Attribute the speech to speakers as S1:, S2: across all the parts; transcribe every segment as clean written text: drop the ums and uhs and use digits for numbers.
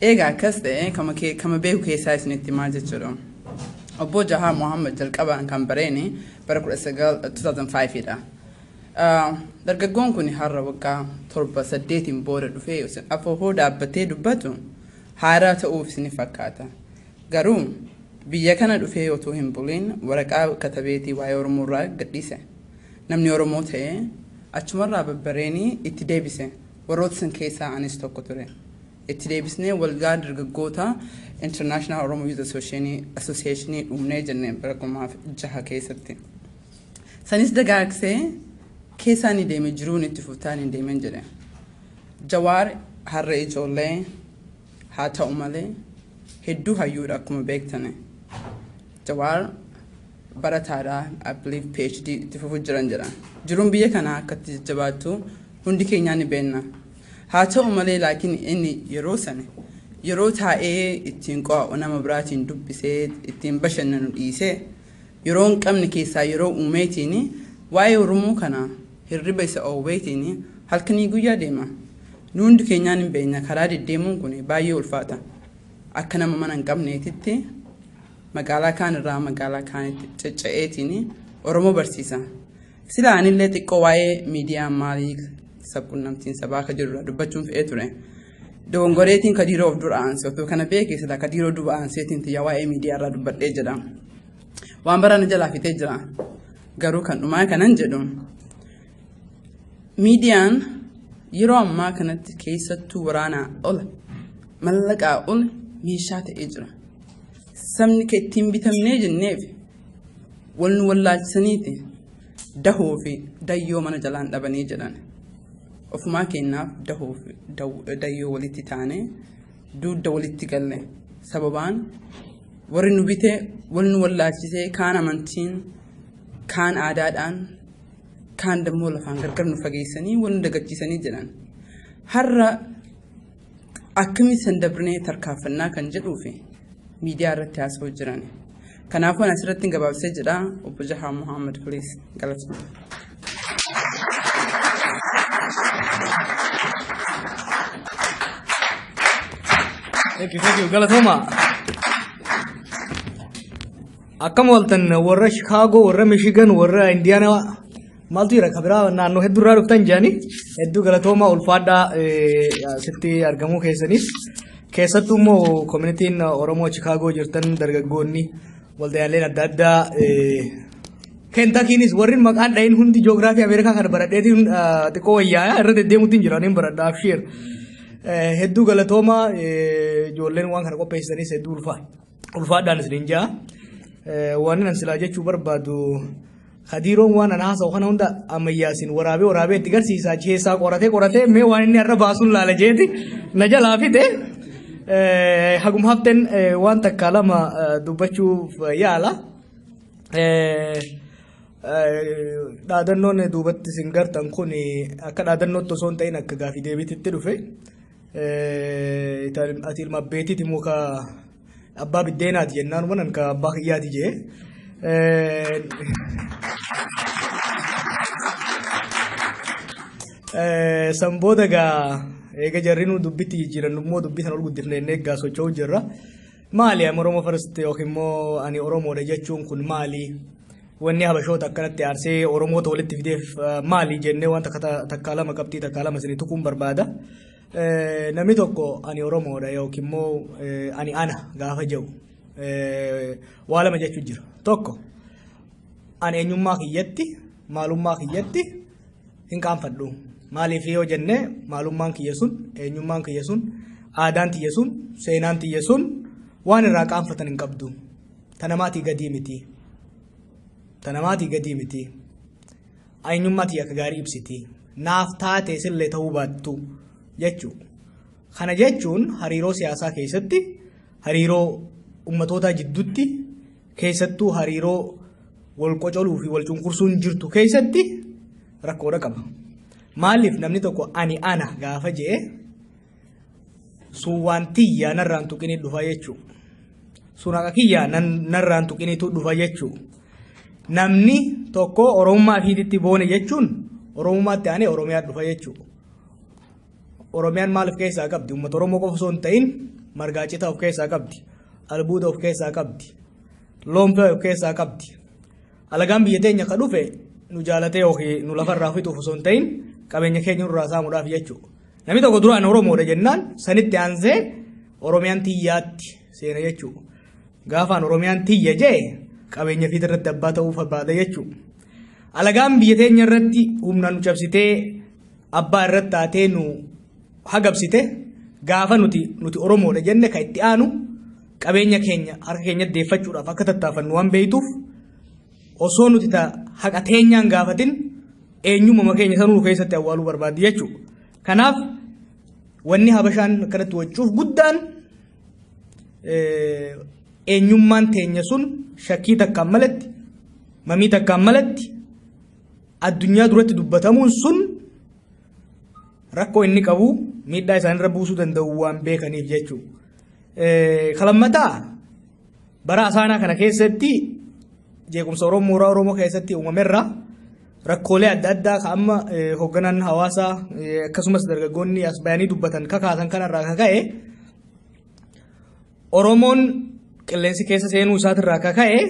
S1: Egaa akkas ta'e kama beeku keessaa isinitti himaa jechuudha. Obbo Jawaar Mohaammed jalqabaan kan bareeni bara 2005 dha. Dargaggoon kun har'a waggaa 7 8 booda dhufee afoo dhaabbatee dubbatu haaraa ta'uuf isin fakkaata. Garuu biyya kana dhufee otoo hin buliin waraqaa katabeetii waa'ee Oromoo irraa gadhiise. Namni Oromoo ta'e achumarraa babbareenii itti deebise. Warroota san keessaa anis tokko ture. Itti deebisnee walgaa dargaggoota International Oromo Youth Association uumnee jenne bara 2006 keessatti. Sanis dagaagsee keessaa ni deeme jiruun itti fuftaan hin deemen jedhe. Jawaar har'a ijoollee haa ta'u malee hedduu hayyuudha akkuma beektane. Jawaar barataadha, I believe PhD itti fufuu jiran jedha. Jiruun biyya kanaa akkatti jajjabaattu hundi keenyaa ni beekna. Haa ta'u malee laakiin inni yeroo sana yeroo taa'ee ittiin qo'a'u nama biraatiin dubbisee ittiin bashannanu dhiisee yeroo hin qabne keessaa yeroo uumeetiin waa'ee Oromoo kana hirriba isa oowweetiin halkanii guyyaa deema. Nu hundi keenyaan hin beekna karaa deddeemuun kun baay'ee ulfaata. Akka nama mana hin qabneetitti magaalaa kaan irraa magaalaa kaanitti cacca'eetiin Oromoo barsiisa. Sila anillee xiqqoo waa'ee miidiyaa maalii sabquunnamtiin sabaa akka jirurraa dubbachuun fe'ee ture. Dogongoreetiin Kadiiroo of dura aansee otoo kana beekee silaa Kadiiroo duba aanseetiin tiyya waa'ee miidiyaa irraa dubbadhee jedha. Waan barana jalaa fitee jira. Garuu kan dhumaa kanan jedhu miidiyaan yeroo ammaa kanatti keessattuu waraanaa ol mallaqaa ol meeshaa ta'ee jira. Sabni kan ittiin bitamnee jenneef wal nu wallaalchisaniiti dahoo fi dayyoo mana jalaan dhabanii jedhan. Ofumaa keenyaaf dahoo fi dayyoo walitti taane dugda walitti galle. Sababaan warri nu bite wal nu wallaalchisee kaan amantiin kaan aadaadhaan kaan dammoo lafaan gargar nu fageessanii wal nu dagachiisanii jedhan. Har'a akkamitti san dabrnee tarkaanfannaa kan jedhuu fi miidiyaa irratti haasa'uu jiran. Kanaafuu ani asirratti gabaabsee jedha obbo Jawaar Mohaammed please galatoomaa.
S2: Thank you, thank you. Galatooma. Akkam ooltan warra Chicago, warra Michigan, warra Indiana maaltu jira kabiraa naannoo hedduu irraa dhuftan jedhani hedduu galatooma ulfaadhaa asitti argamuu keessaniif. Keessattuu immoo communityn Oromoo Chicago jirtan dargaggoonni waldaaleen adda addaa Kentuckynis warri maqaan dhahin hundi ji'oogiraafii Ameerikaa kana baradheetiin xiqqoo wayyaa'aa irra deddeemuutti hin jiru baradha abshiir. Hedduu galatooma ijoolleen waan kana qopheessanis hedduu ulfaadhaan isiniin ja'a. Waan nan silaa jechuu barbaadu Kadiiroon waan ana haasa'u kana hunda ammayyaasin waraabee waraabee itti garsiisaa keessaa qoratee qoratee mee waan inni har'a baasuun laala jeeti na jalaa fide. Haguma hafteen waan takka lama dubbachuuf yaala. Dhaadannoon duubatti isin gartan kun akka dhaadannootti osoo hin ta'in akka gaafii deebiitti dhufe. Ati ilma abbeetiiti moo ka abbaa biddeenaati jennaan wanan ka abbaa kiyyaati jee. San booda gaa eega jarri nu dubbitti jijjiiran immoo dubbii sana ol guddifne jennee egaa socho'uu jirra. Maali ani Oromoo first yookiin immoo ani Oromoodha jechuun kun maali? Wanni Habashoota akkanatti aarsee Oromoota walitti fideef maali jennee waan takka lama qabxii takka lama isinii tuquun barbaada. Namni tokko ani Oromoodha yookiin immoo ani ana gaafa jedhu waa lama jechuu jira. Tokko ani eenyummaa kiyyatti maalummaa kiyyatti hin qaanfadhu. Maaliif yoo jenne maalummaan kiyya sun eenyummaan kiyya sun aadaan tiyya sun seenaan tiyya sun waan irraa qaanfatan hin qabdu. Ta namaatii gadii miti. Ta namaatii gadii miti. Eenyummaa tiyya akka gaarii ibsiti. Naaf taate sillee ta'uu baattu jechuudha. Kana jechuun hariiroo siyaasaa keessatti hariiroo ummatootaa jidduutti keessattuu hariiroo wal qocoluu fi wal cunqursuun jirtu keessatti rakkoodha qaba. Maaliif namni tokko ani ana gaafa je'e sun waan tiyyaa narraan tuqinii dhufa jechuudha. Sun haqa kiyyaa narraan tuqiniitu dhufa jechuudha. Namni tokko Oromummaa ofiititti boone jechuun Oromummaatti aanee Oromiyaa dhufa jechuudha. Oromiyaan maal of keessaa qabdi? Uummata Oromoo qofa osoo hin ta'in margaa citaa of keessaa qabdi, albuuda of keessaa qabdi, loon of keessaa qabdi. Alagaan biyya teenya ka dhufe nu jaalatee yookiin nu lafarraa fixuuf osoo hin ta'in qabeenya keenya nurraa saamuudhaaf jechuudha. Namni tokko duraan Oromoodha jennaan sanitti aansee Oromiyaan tiyyaatti seena jechuudha. Gaafaan Oromiyaan tiyya jee qabeenya fiit irratti abbaa ta'uu barbaada jechuudha. Alagaan biyya teenya irratti humna nu cabsitee abbaa irratti taatee nu hagabsite gaafa nuti Oromoodha jenne kan itti aanu qabeenya keenya harka keenyatti deeffachuudhaaf akka tattaafannu waan beektuuf osoo nuti haqa teenyaan gaafatin eenyummaa keenya sanuu keessatti awwaaluu barbaaddi jechuudha. Kanaaf wanni Habashaan akkanatti waccuuf guddaan eenyummaan teenya sun shakkii takkaan malatti, mamii takkaan malatti addunyaa duratti dubbatamuun sun rakkoo inni qabu miidhaa isaanirra buusuu danda'u waan beekaniif jechuudha. Kalammataa bara asaanaa kana keessatti jeequmsa Oromoo mooraa Oromoo keessatti uumamerra rakkoolee adda addaa ka amma hoogganaan hawaasaa akkasumas dargaggoonni as bayanii dubbatan kakaasan kanarraa kaka'e Oromoon qilleensi keessa seenuu isaatirraa kaka'e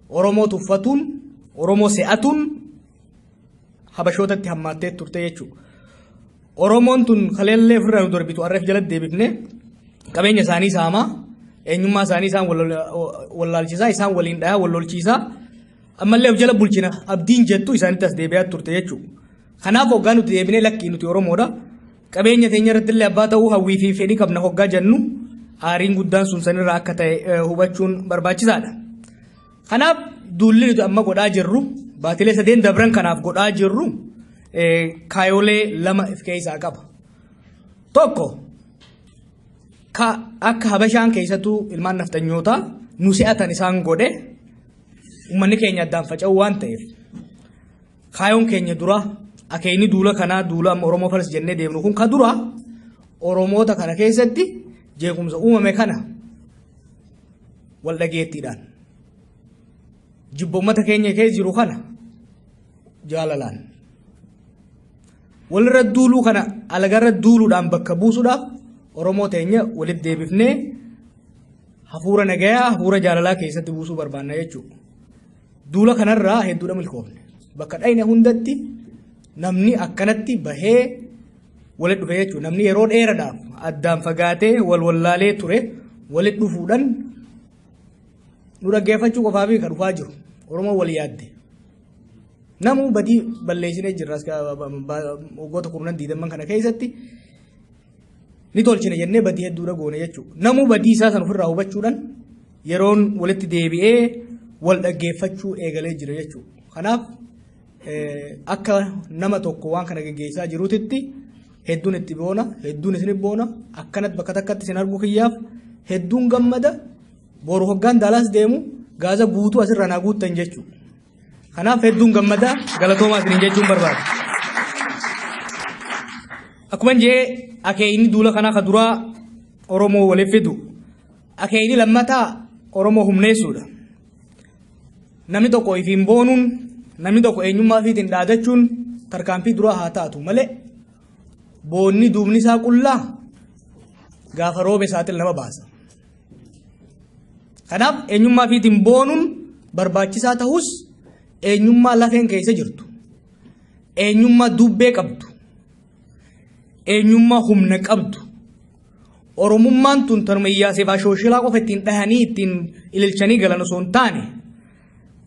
S2: Oromoo tuffatuun Oromoo se'atuun Habashootatti hammaattee turte jechuudha. Oromoon tun kaleellee ofirraa nu darbitu har'a jala deebifne qabeenya isaanii saamaa, eenyummaa isaanii isaan wallaalchisaa, isaan waliin dhayaa wal lolchiisaa, ammallee of jala bulchina abdiin jettu isaanitti as deebi'aa turte jechuudha. Kanaaf hoggaa nuti deebinee lakkii nuti Oromoodha. Qabeenya teenya irratti illee abbaa ta'uu hawwii fi fedhii qabna hoggaa jennu aariin guddaan sun sanirraa akka ta'e hubachuun barbaachisaadha. Kanaaf duulli nuti amma godhaa jirru baatilee sadeen dabran kanaaf godhaa jirru kaayolee lama of keessaa qaba. Tokko ka akka Habashaan keessattuu ilmaan nafxanyootaa nu se'atan isaan godhe uummanni keenya addaan faca'uu waan ta'eef kaayoon keenya dura akeekni duula kanaa duula amma Oromoo faras jennee deemnu kun ka dura Oromoota kana keessatti jeequmsa uumame kana wal dhageettiidhaan jibba uummata keenya keessa jiru kana jaalalaan walirra duuluu kana alagarra duuluudhaan bakka buusuudhaaf Oromoo teenya walitti deebifnee hafuura nagayaa hafuura jaalalaa keessatti buusuu barbaanna jechuudha. Duula kanarraa hedduudha milkoofne. Bakka dhayne hundatti namni akkanatti bahee walitti dhufe jechuudha. Namni yeroo dheeraadhaaf addaan fagaatee wal wallaalee ture walitti dhufuudhaan nu dhaggeeffachuu qofaa fi kan dhufaa jiru. Oromoon wal yaadde. Namuu badii balleessinee jirra waggoota kurnan diidamman kana keessatti ni tolchine jennee badii hedduudha goone jechuudha. Namuu badii isaa san ofirraa hubachuudhaan yeroon walitti deebi'ee wal dhaggeeffachuu eegalee jira jechuudha. Kanaaf akka nama tokko waan kana geggeessaa jiruutitti hedduun itti boona, hedduun isin boona, akkanatti bakka takkatti isin arguu kiyyaaf hedduun gammada. Boru hoggaan Daalaas deemu gaaza guutuu asirraa naa guuttan jechuudha. Kanaaf hedduun gammada, galatoomaa isiniin jechuun barbaada. Akkuma jee akeekni duula kanaa ka duraa Oromoo waliif fidu. Akeekni lammataa Oromoo humneessuudha. Namni tokko ifiin boonuun, namni tokko eenyummaa ofiitiin dhaadachuun tarkaanfii duraa haa taatu malee boonni duubni isaa qullaa gaafa roobe saaxil nama baasa. Kanaaf eenyummaa ofiitiin boonuun barbaachisaa ta'us eenyummaa lafeen keessa jirtu, eenyummaa dubbee qabdu, eenyummaa humna qabdu, Oromummaan tun tanuma Iyyaasee fi Ashooshilaa qofa ittiin dhahanii ittiin ililchanii galan osoo hin taane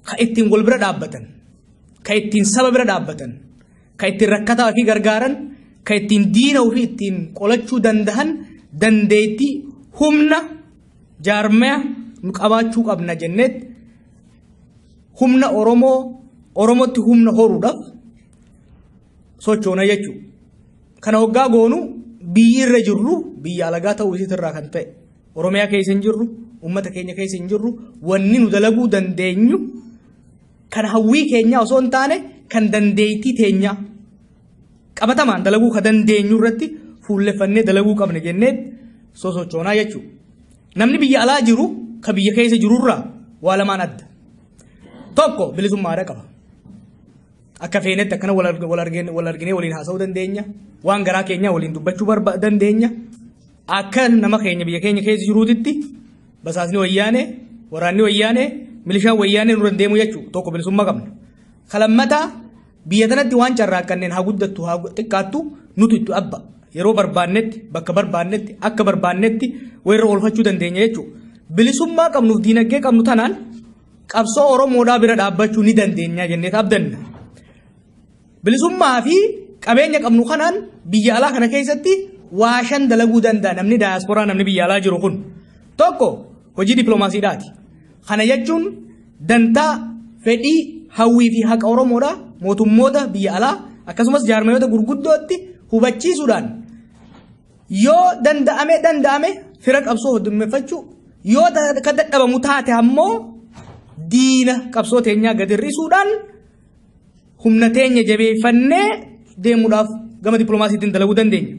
S2: ka ittiin wal bira dhaabbatan, ka ittiin saba bira dhaabbatan, ka ittiin rakkataa ofii gargaaran, ka ittiin diina ofii ittiin qolachuu dandahan dandeettii humna jaarmaya nu qabaachuu qabna jenneet humna Oromoo Oromootti humna horuudhaaf sochoona jechuudha. Kana hoggaa goonu biyyi irra jirru biyya alagaa ta'uu isiitirraa kan ta'e Oromiyaa keessa hin jirru, uummata keenya keessa hin jirru, wanni nu dalaguu dandeenyu kan hawwii keenyaa osoo hin taane kan dandeettii teenyaa qabatamaan dalaguu ka dandeenyu irratti fuulleffannee dalaguu qabna jennee sosochoonaa jechuudha. Namni biyya alaa jiru ka biyya keessa jirurraa waa lamaan adda. Tokko bilisummaadha qaba. Akka feenetti akkana wal arginee waliin haasa'uu dandeenya. Waan garaa keenyaa waliin dubbachuu dandeenya. Akka nama keenya biyya keenya keessa jiruutitti basaasni Wayyaanee, waraanni Wayyaanee, milishaan Wayyaanee nurra hin deemu jechuudha. Tokko, bilisummaa qabna. Kalammataa, biyya tanatti waan carraaqqanneen haa guddattu haa xiqqaattu nutu itti abba. Yeroo barbaannetti, bakka barbaannetti, akka barbaannetti wayirra oolfachuu dandeenya jechuudha. Bilisummaa qabnuuf diinagdee qabnu tanaan qabsoo Oromoodhaa bira dhaabbachuu ni dandeenya jennee abdanna. Bilisummaa fi qabeenya qabnu kanaan biyya alaa kana keessatti waa shan dalaguu danda'a namni daayasporaa, namni biyya alaa jiru kun. Tokko, hojii dippiloomaasiidhaati. Kana jechuun dantaa, fedhii, hawwii fi haqa Oromoodhaa mootummoota biyya alaa akkasumas jaarmayoota gurguddootti hubachiisuudhaan, yoo danda'ame fira qabsoo heddummeeffachuu, yoo ka dadhabamu taate ammoo diina qabsoo teenyaa gadi hir'isuudhaan humna teenya jabeeffannee deemuudhaaf gama dippiloomaasiitiin dalaguu dandeenya.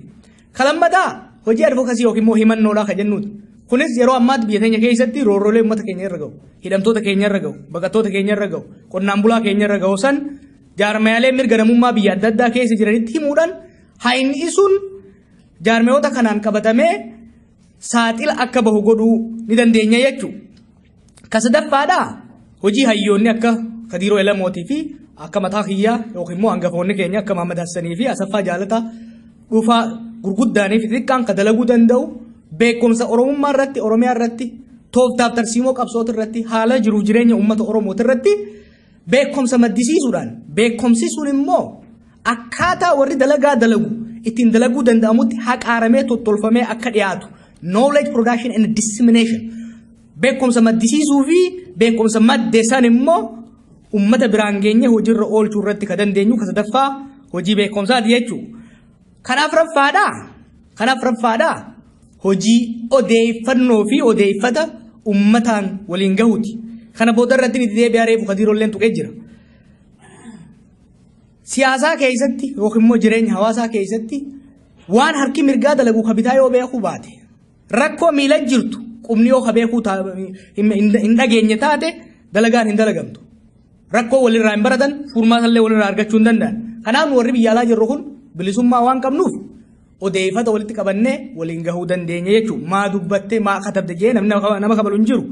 S2: Kalammataa, hojii advocacy yookiin immoo himannoodhaa kan jennuuti. Kunis yeroo ammaatti biyya teenya keessatti roorrolee uummata keenya irra gahu, hidhamtoota keenya irra gahu, baqattoota keenya irra gahu, qonnaan bulaa keenya irra gahu san jaarmayaalee mirga namummaa biyya adda addaa keessa jiranitti himuudhaan hayni sun jaarmayoota kanaan qabatamee saaxila akka bahu godhuu ni dandeenya jechuudha. Ka sadaffaadhaa, hojii hayyoonni akka Kadiiroo Elamootii fi akka mataa kiyyaa yookiin immoo hangafoonni keenya akka Mahammad Hassanii fi Asaffaa Jaalataa dhufaa gurguddaanii fi xixiqqaan ka dalaguu danda'u beekumsa Oromummaa irratti, Oromiyaa irratti, tooftaaf tarsiimoo qabsoota irratti, haala jiruuf jireenya uummata Oromooti irratti beekumsa maddisiisuudhaan, beekumsi sun immoo akkaataa warri dalagaa dalagu ittiin dalaguu danda'amutti haqaaramee tottolfamee akka dhiyaatu, knowledge production and dissemination, beekumsa maddisiisuu fi beekumsa madde san immoo ummata biraan geenye hojiirra oolchuu irratti ka dandeenyu ka sadaffaa hojii beekumsaati jechuudha. Kan afuraffaadhaa kan afuraffaadhaa hojii odeeffannoo fi odeeffata ummataan waliin gahuuti. Kana booda irratti itti deebi'aa, reefu Kadiirolleen tuqee jira. Siyaasaa keessatti yookiin immoo jireenya hawaasaa keessatti waan harki mirgaa dalagu ka bitaa yoo beekuu baate, rakkoo miila jirtu qubni yoo ka beekuu hin dhageenye taate, dalagaan hin dalagamtu. Rakkoo walirraa hin baratan, furmaatallee walirraa argachuu hin danda'an. Kanaaf warri biyya alaa jirru kun bilisummaa waan qabnuuf odeeffata walitti qabannee waliin gahuu dandeenya jechuudha. Maa dubbattee, maa katabde jee namni nama kabalu hin jiru.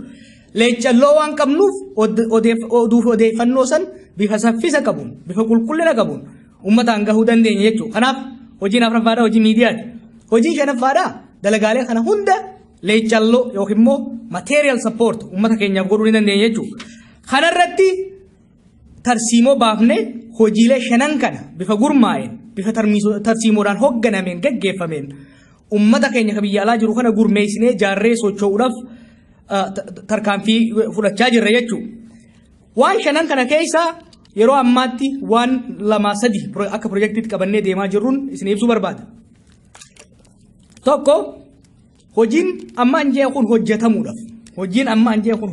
S2: Leeccalloo waan qabnuuf oduu fi odeeffannoo san bifa saffisa qabuun, bifa qulqullina qabuun uummataan gahuu dandeenya jechuudha. Kanaaf hojiin afuraffaadhaa hojii miidiyaati. Hojiin shanaffaadhaa dalagaalee kana hunda leeccalloo yookiin immoo material support uummata keenyaaf godhuu ni dandeenya jechuudha. Kanarratti tarsiimoo baafnee hojiilee shanan kana bifa gurmaa'een, bifa tarsiimoodhaan hoogganameen gaggeeffameen uummata keenya ka biyya alaa jiru kana gurmeessinee jaarree socho'uudhaaf tarkaanfii fudhachaa jirra jechuudha. Waan shanan kana keessa yeroo ammaatti waan lama sadi akka pirojektiitti qabannee deemaa jirruun isin ibsuu barbaada. Tokko, hojiin amma anjee kun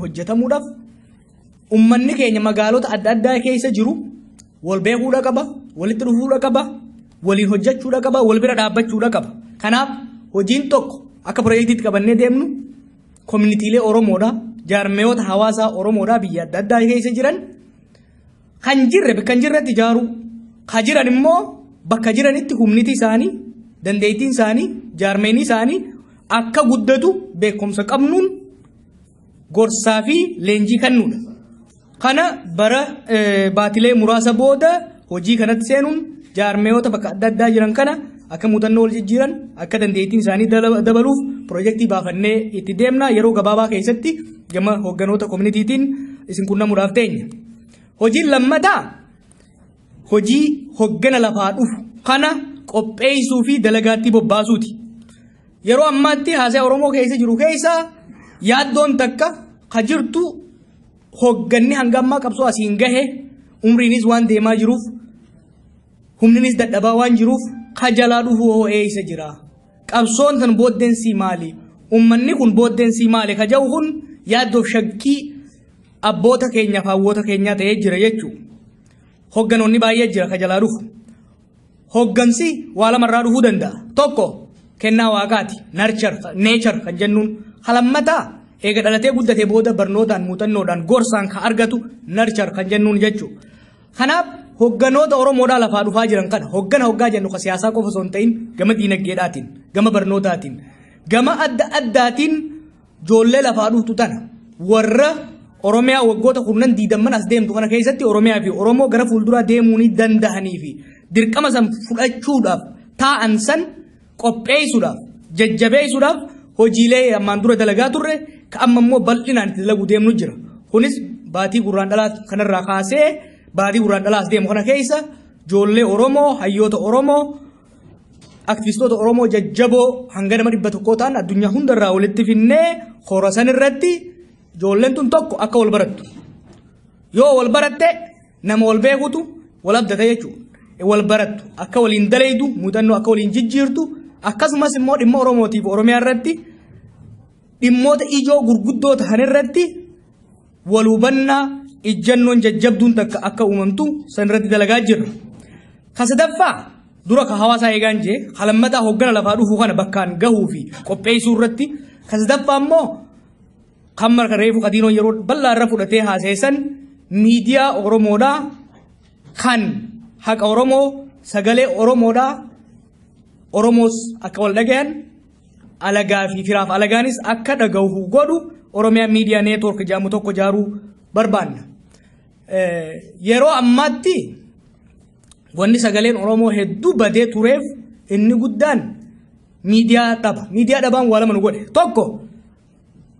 S2: hojjetamuudhaaf ummanni keenya magaalota adda addaa keessa jiru wal beekuudha qaba, walitti dhufuudha qaba, waliin hojjechuudha qaba, wal bira dhaabbachuudha qaba. Kanaaf hojiin tokko akka pirojektiitti qabannee deemnu koominiitiilee Oromoodha, jaarmeyoota hawaasaa Oromoodha biyya adda addaa keessa jiran kan jirre bakka hin jirretti ijaaruu, ka jiran immoo bakka jiranitti humniti isaanii, dandeettiin isaanii, jaarmeenii isaanii akka guddatu beekumsa qabnuun gorsaa fi leenjii kennuudha. Kana bara baatilee muraasa booda hojii kanatti seenuun jaarmeyoota bakka adda addaa jiran kana akka muuxannoo wal jijjiiran, akka dandeettiin isaanii dabaluuf pirojektii baafannee itti deemna. Yeroo gabaabaa keessatti gama hoogganoota koominiitiitiin isin qunnamuudhaaf teenya. Hojiin lammataa hojii hoggana lafaa dhufu kana qopheessuu fi dalagaatti bobbaasuuti. Yeroo ammaatti haasaa Oromoo keessa jiru keessa yaaddoon takka ka jirtu, hogganni hanga ammaa qabsoo asiin gahe umriinis waan deemaa jiruuf, humninis dadhabaa waan jiruuf, ka jalaa dhufu hoo eessa jira? Qabsoon tan booddeensi maali? Ummanni kun booddeensi maali? Ka jedhu kun yaaddoof shakkii abboota keenyaaf hawwoota keenyaa ta'ee jira jechuudha. Hogganoonni baay'ee jira ka jalaa dhufu. Hoggansi waa lamarraa dhufuu danda'a. Tokko, kennaa waaqaati. Nurture, nature kan jennuun. Lammataa, eega dhalatee guddatee booda barnootaan, muuxannoodhaan, gorsaan kan argatu nurture kan jennuun jechuudha. Kanaaf hogganoota Oromoodhaa lafaa dhufaa jiran kana, hoggana hoggaa jennu ka siyaasaa qofa osoo hin ta'in gama diinagdeedhaatiin, gama barnootaatiin, Gama adda addaatiin ijoollee lafaa dhuftu tana warra Oromiyaa waggoota kurnan diidamman as deemtu kana keessatti Oromiyaa fi Oromoo gara fuulduraa deemuu ni danda'anii fi dirqama san fudhachuudhaaf taa'an san qopheessuudhaaf, jajjabeessuudhaaf hojiilee ammaan dura dalagaa turre ka amma immoo bal'inaan itti dalaguu deemnu jira. Kunis baatii Gurraandhalaa kanarraa kaasee baatii Gurraandhalaa as deemu kana keessa ijoollee Oromoo, hayyoota Oromoo, aktivistoota Oromoo jajjaboo hanga nama 100 ta'an addunyaa hundarraa walitti finnee hora san irratti ijoolleen tun tokko akka wal barattu. Yoo wal baratte nama wal beekutu wal abdata jechuudha. Wal barattu, akka waliin dalaydu, muuxannoo akka waliin jijjiirtu, akkasumas immoo dhimma Oromootiif Oromiyaa irratti dhimmoota ijoo gurguddoo ta'an irratti wal hubannaa ijjannoon jajjabduun takka akka uumamtu san irratti dalagaa jirra. Ka sadaffaa dura ka hawaasaa eegaan jee, ka lammataa hoggana lafaa dhufuu kana bakkaan gahuu fi qopheessuu irratti, ka sadaffaa immoo kan marka reefu Qadiinoon yeroo bal'aa irra fudhatee haaseessan miidiyaa Oromoodhaa kan haqa Oromoo, sagalee Oromoodhaa, Oromoos akka wal dhagayan, alagaa fi firaaf alagaanis akka dhagahu godhu Oromiyaa Miidiyaa Neetwoork jedhamu tokko ijaaruu barbaanna. Yeroo ammaatti wanni sagaleen Oromoo hedduu badee tureef inni guddaan miidiyaa dhaba. Miidiyaa dhabaan waa lama nu godhe. Tokko,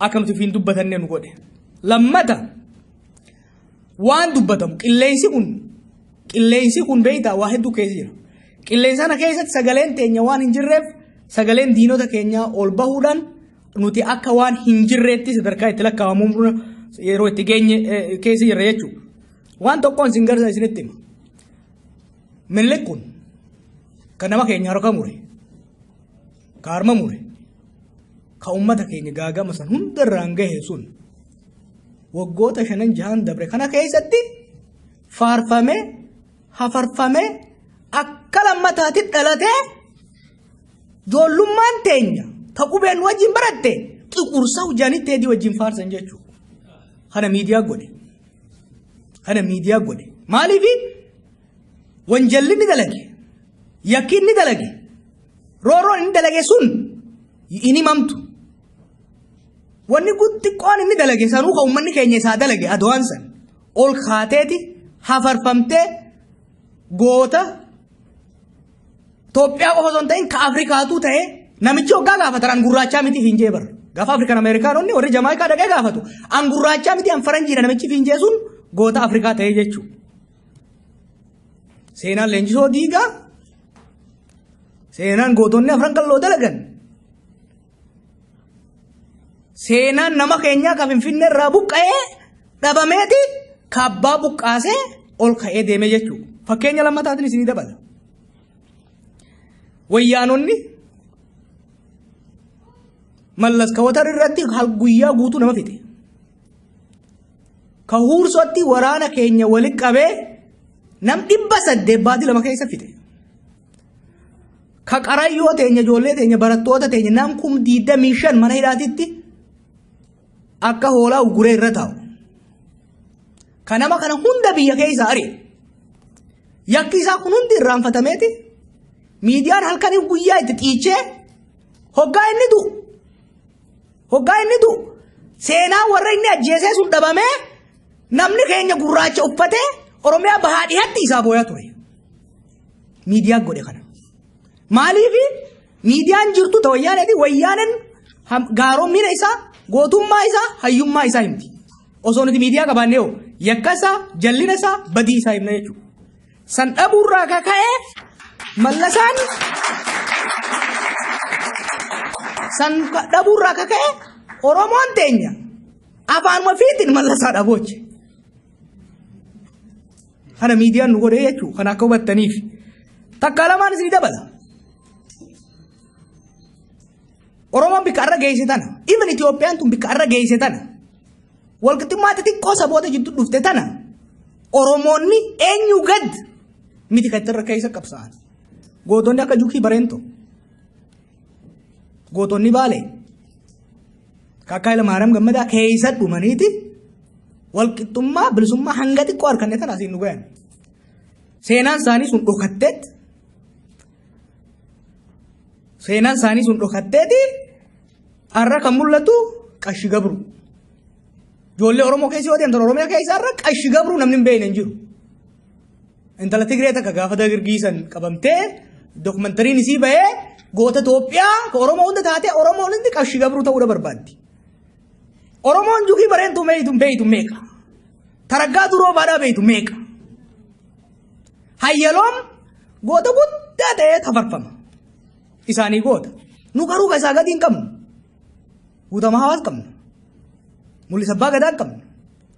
S2: akka nuti ofiin dubbatanne nu godhe. Lammata, waan dubbatamu qilleensi kun beektaa waa hedduu keessa jira. Qilleensa kana keessatti sagaleen teenya waan hin jirreef sagaleen diinota keenyaa ol bahuudhaan nuti akka waan hin jirreetti sadarkaa itti lakkaa'amu yeroo itti geenye keessa jirra jechuudha. Waan tokkoon isin garsa isinitti hima. Minilik kun kan nama keenya harka mure, ka harma mure, ka uummata keenya gaagama san hundarraan gahe sun waggoota shanan jahan dabre kana keessatti faarfamee, hafarfamee, akka lammataatti dhalatee ijoollummaan teenya ta qubeen wajjin baratte xiqursa hojjaanii teedii wajjin faarsan jechuudha. Kana miidiyaa godhe. Kana miidiyaa godhe. Maaliif wanjalli inni dalage, yakki inni dalage, roorroon inni dalage sun hin himamtu. Wanni xiqqoon inni dalage sanuu kan uummanni keenya isaa dalage Adwaan san ol kaateeti hafarfamtee goota Itoophiyaa qofa osoo hin ta'in ka Afrikaatu ta'e namichi hoggaa gaafatan an gurraachaa miti fiinjee bara. Gaafa Afrikaan Ameerikaanonni warri Jamaayikaa dhaqee gaafatu an gurraachaa miti, an faranjiidha, namichi fiinjee sun goota Afrikaa ta'e jechuudha. Seenaan Leenjisoo Diigaa, seenaan gootonni Afran Qalloo dalagan, seenaan nama keenyaa ka Finfinnee irraa buqqa'ee dhabameeti kaabbaa buqqaasee ol ka'ee deeme jechuudha. Fakkeenya lammataatiin isinii dabala. Wayyaanonni Mallas Kawatar irratti guyyaa guutuu nama fixe. Ka Huursootti waraana keenya walitti qabee nam 800 baatii 2 keessa fixe. Ka Qarayyoo teenya, ijoollee teenya, barattoota teenya nam 25,000 mana hidhaatitti akka hoolaa ugguree irra taa'u. Ka nama kana hunda biyya keessa ari'e. Yakki isaa kun hundi irraanfatameeti. Miidiyaan halkanii guyyaa itti xiichee hoggaa inni du'u. Hoggaa inni du'u seenaa warra inni ajjeesee sun dhabamee namni keenya gurraacha uffatee Oromiyaa bahaa dhihatti isaa booyaa ture. Miidiyaa godhe kana. Maaliif miidiyaan jirtu ta Wayyaaneeti? Wayyaaneen gaaromina isaa, gootummaa isaa, hayyummaa isaa himti. Osoo nuti miidiyaa qabaannee hoo yakka isaa, jallina isaa, badii isaa himna jechuudha. San dhabuurraa kaka'ee Mallasaan san dhabuurraa kaka'ee Oromoon teenya afaanuma fiitiin Mallasaa dhabooche. Kana miidiyaan nu godhee jechuudha. Kana akka hubattaniif. Takkaa lamaan isinii dabala. Oromoon bikka arra geesse tana. Even Itoophiyaan tun bikka arra geesse tana. Walqixxummaa xixiqqoo saboota jidduu dhufte tana. Oromoonni eenyu gad miti kan irra keessa qabsaa'an. Gootonni akka Jukii Bareentoo. Gootonni Baalee. Kakkaa Hayilamaariyaam Gammadaa keessa dhumaniiti walqixxummaa bilisummaa hanga xiqqoo harkanne tana asiin nu gayan. Seenaan isaanii sun dhokatteet. Seenaan isaanii sun dhokatteeti. Har'a kan mul'atu qashi gabru. Ijoollee Oromoo keessa yoo deemtan Oromiyaa keessa har'a qashi gabru namni hin beekne hin jiru. Intala Tigree takka gaafa dargaggeessan qabamtee dokumentariin isii bahee goota Itoophiyaa ka Oromoo hunda taatee Oromoon hundi qashi gabruu ta'uudha barbaaddi. Oromoon jukii bareentuu meeytu beeytu meeqa? Taraggaa duroo baadhaa beeytu meeqa? Hayyaloom goota guddaa ta'ee tafarfama. Isaanii goota. Nu garuu ka isaa gadi hin qabnu. Guutamaa hawaas qabna. Mul'isa abbaa gadaa qabna.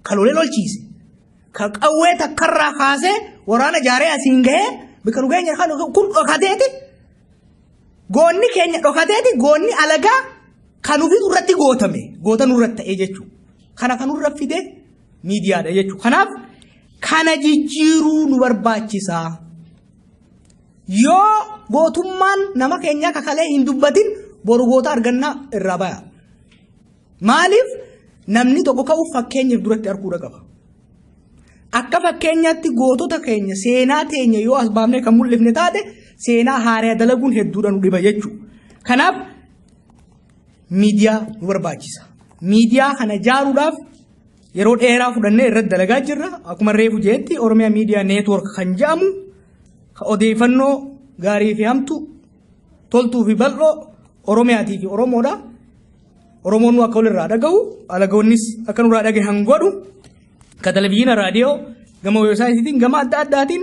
S2: Ka lolee lolchiise. Ka qawwee takkarraa kaasee waraana jaaree asiin gahee bika nu geenye kan kun dhokateeti. Goonni keenya dhokateeti goonni alagaa kan ofiitu irratti gootame goota nurratti ta'ee jechuudha. Kana kan nurra fide miidiyaadha jechuudha. Kanaaf kana jijjiiruu nu barbaachisaa. Yoo gootummaan nama keenyaa kakalee hin dubbatin boru goota argannaa irraa baya. Maaliif namni tokko ka'uuf fakkeenyaaf duratti arguudha qaba. Akka fakkeenyaatti gootota keenya seenaa teenya yoo as baafnee kan mul'ifne taate seenaa haaraa dalaguun hedduudha nu dhiba jechuudha. Kanaaf miidiyaa nu barbaachisa. Miidiyaa kana ijaaruudhaaf yeroo dheeraa fudhannee irratti dalagaa jirra. Akkuma reefu jeetti Oromiyaa Miidiyaa Neetwoork kan jedhamu kan odeeffannoo gaarii fi hamtu toltuu fi bal'oo Oromiyaatii fi Oromoodha. Oromoon nu akka walirraa dhagahu alagoonnis akka nurraa dhagahan godhu ka televizyiina raadiyoo gama weebsaayitiin gama adda addaatiin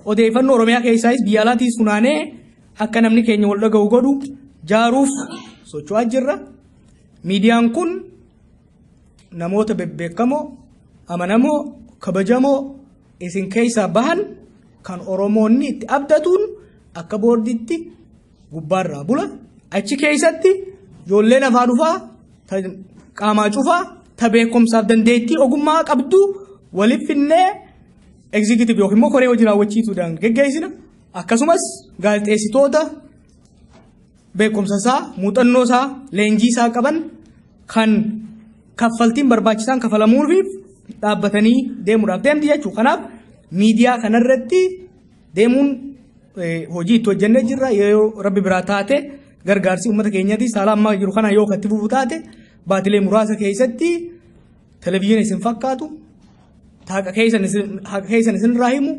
S2: odeeffannoo Oromiyaa keessaayis biyya alaatiis funaanee akka namni keenya wal dhagahu godhu jaaruuf socho'aa jirra. Miidiyaan kun namoota bebbeekamoo, amanamoo, kabajamoo isin keessaa bahan kan Oromoonni itti abdatuun akka boordiitti gubbaarraa bula. Achi keessatti ijoolleen afaan dhufaa, qaamaa cufaa, ta beekumsaaf dandeettii ogummaa qabdu waliif finnee executive yookiin immoo koree hojii raawwachiisuudhaan geggeessina. Akkasumas gaazexeessitoota beekumsa isaa, muuxannoo isaa, leenjii isaa qaban kan kaffaltiin barbaachisaan kafalamuufiif dhaabbatanii deemuudhaaf deemti jechuudha. Kanaaf miidiyaa kanarratti deemuun hojii itti hojjennee jirra. Yoo rabbi biraa taate gargaarsi uummata keenyaatis haala ammaa jiru kana yoo itti fufu taate baatilee muraasa keessatti televizyiina isin fakkaatu haqa keessan isinirraa himu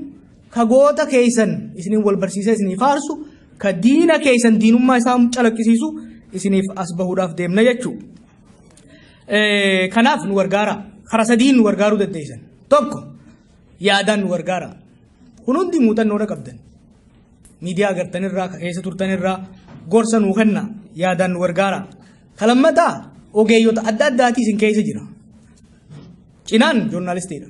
S2: ka goota keessan isiniin wal barsiisee isinii faarsu ka diina keessan diinummaa isaa calaqqisiisu isiniif as bahuudhaaf deemna jechuudha. Kanaaf nu gargaara. Karaa sadiin nu gargaaruu dandeessan. Tokko yaadaan nu gargaara. Kun hundi muuxannoodha qabdan. Miidiyaa agartanirraa, ka keessa turtanirraa gorsa nuu kenna yaadaan nu gargaara. Ka lammataa ogeeyyota adda addaatii isin keessa jira. Cinaan joornaalistiidha.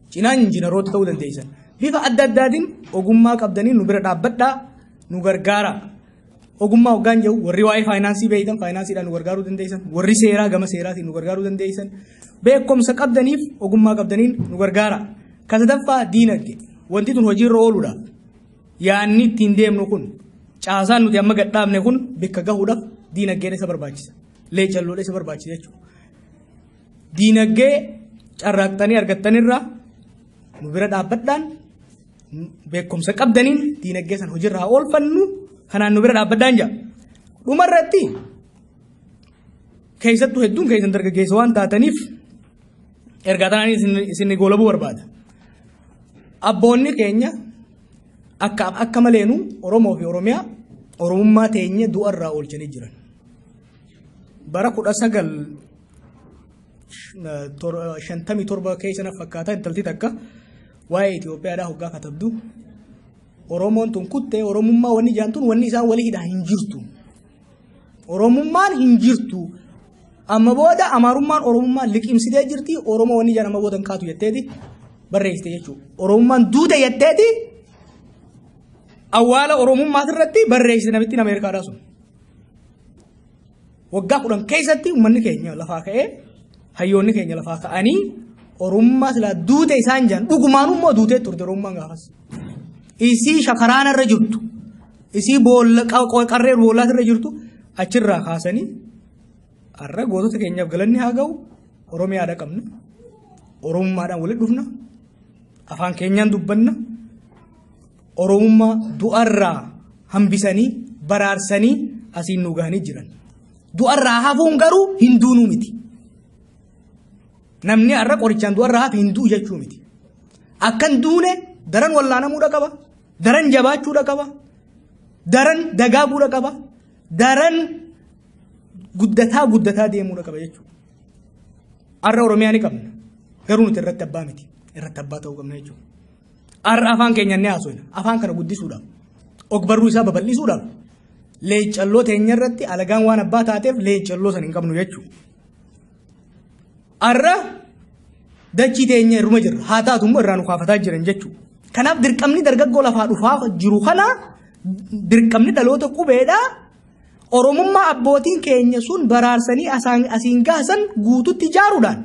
S2: Cinaan injiinaroota ta'uu dandeessan. Bifa adda addaatiin ogummaa qabdanii nu bira dhaabbadhaa nu gargaara. Ogummaa hoggaan jedhu warri waa'ee faayinaansii beektan faayinaansiidhaan nu gargaaruu dandeessan. Warri seeraa gama seeraatiin nu gargaaruu dandeessan. Beekumsa qabdaniif ogummaa qabdaniin nu gargaara. Ka sadaffaa diinagdee. Wanti tun hojiirra ooluudhaaf yaanni ittiin deemnu kun caasaan nuti amma gadhaabne kun bakka gahuudhaaf diinagdeen isa barbaachisa. Leecalloodha isa barbaachisa jechuudha. Diinagdee carraaqxanii argattanirraa nu bira dhaabbadhaan beekumsa qabdaniin diinagdee san hojiirra haa oolfannu kanaan nu bira dhaabbadhaan jira. Dhumarratti keessattuu hedduun keessan dargaggeessa waan taataniif ergaa tanaan isin goolabuu barbaada. Abboonni keenya akka akka maleenu Oromoo fi Oromiyaa Oromummaa teenya du'arraa oolchanii jiran. Bara 1957 keessa na fakkaata intalti takka waa'ee Itoophiyaadhaa hoggaa katabdu. Oromoon tun kuttee Oromummaa wanni jaantun wanni isaan walii hidhaa hin jirtu. Oromummaan hin jirtu. Amma booda Amaarummaan Oromummaa liqimsitee jirti. Oromoo wanni jaan amma booda hin kaatu jetteeti barreessite jechuudha. Oromummaan duute jetteeti awwaala Oromummaa irratti barreessite namittiin Ameerikaadhaa sun. Waggaa 10 keessatti uummanni keenya lafaa ka'ee hayyoonni keenya lafaa ka'anii Oromummaa silaa duute isaan jaan dhugumaan immoo duutee turte Oromummaan gaafas. Isii shakaraana irra jirtu isii boolla qarree boollaas irra jirtu achirraa kaasanii har'a gootota keenyaaf galanni haa ga'u Oromiyaadha qabna. Oromummaadhaan walitti dhufna. Afaan keenyaan dubbanna. Oromummaa du'arraa hambisanii baraarsanii asiin nu gahanii jiran. Du'arraa hafuun garuu hin duunuu miti. Namni har'a qorichaan du'arraa hafe hin du'u jechuu miti. Akkan duune daran wallaanamuudha qaba. Daran jabaachuudha qaba. Daran dagaaguudha qaba. Daran guddataa guddataa deemuudha qaba jechuudha. Har'a Oromiyaa ni qabna. Garuu nuti irratti abbaa miti. Irratti abbaa ta'uu qabna jechuudha. Har'a afaan keenya ni haasofna. Afaan kana guddisuudhaaf, ogbarruu isaa babal'isuudhaaf leeccalloo teenya irratti alagaan waan abbaa taateef leeccalloo san hin qabnu jechuudha. Har'a dachii teenya irruma jirra. Haa taatu immoo irraa nu kaafataa jiran jechuudha. Kanaaf dirqamni dargaggoo lafaa dhufaa jiru kana dirqamni dhaloota qubeedhaa Oromummaa abbootiin keenya sun baraarsanii asiin gaasan guututti ijaaruudhaan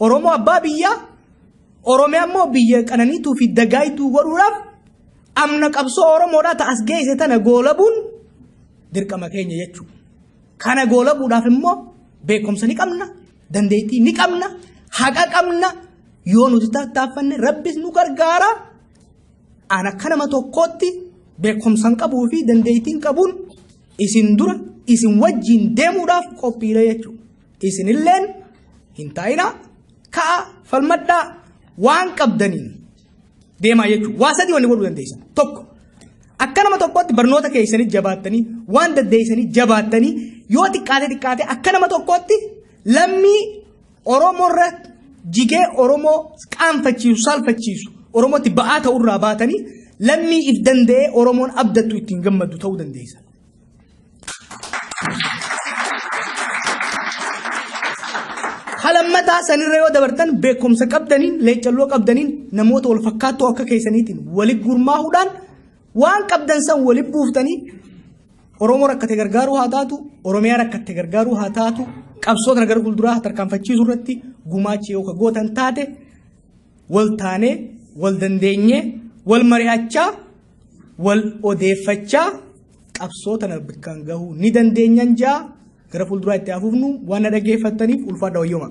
S2: Oromoo abbaa biyyaa Oromiyaa immoo biyya qananiituu fi dagaaytuu godhuudhaaf amna qabsoo Oromoodhaa ta as geesse tana goolabuun dirqama keenya jechuudha. Kana goolabuudhaaf immoo beekumsa ni qabna, dandeettii ni qabna, haqa qabna. Yoo nuti tattaaffanne Rabbis nu gargaara. An akka nama tokkootti beekumsan qabuu fi dandeettiin qabuun isin dura isin wajjin deemuudhaaf qophiidha jechuudha. Isinilleen hin taa'inaa, ka'a, falmadhaa, waan qabdaniin deemaa jechuudha. Waa sadii wanni godhuu dandeessan. Tokko, akka nama tokkootti barnoota keessanii jabaattanii, waan dandeessanii jabaattanii, yoo xiqqaate xiqqaate akka nama tokkootti lammii Oromoo irra jigee Oromoo qaanfachiisu, saalfachiisu, Oromootti ba'aa ta'urraa baatanii lammii if danda'ee Oromoon abdattu ittiin gammaddu ta'uu dandeessa. Halammataa sanirra yoo dabartan beekumsa qabdaniin, leeccalloo qabdaniin namoota wal fakkaattoo akka keessaniitiin wali gurmaahuudhaan waan qabdan san wali buuftanii Oromoo rakkate gargaaruu haa taatu, Oromiyaa rakkatte gargaaruu haa taatu, qabsoo tana gara fuulduraa tarkaanfachiisuu irratti gumaacha yoo ka gootan taate wal taanee, wal dandeenyee, wal mari'achaa, wal odeeffachaa qabsoo tana bakkaan gahuu ni dandeenyan jaa gara fuulduraa itti hafuufnu waan na dhaggeeffattaniif ulfaadha wayyooma.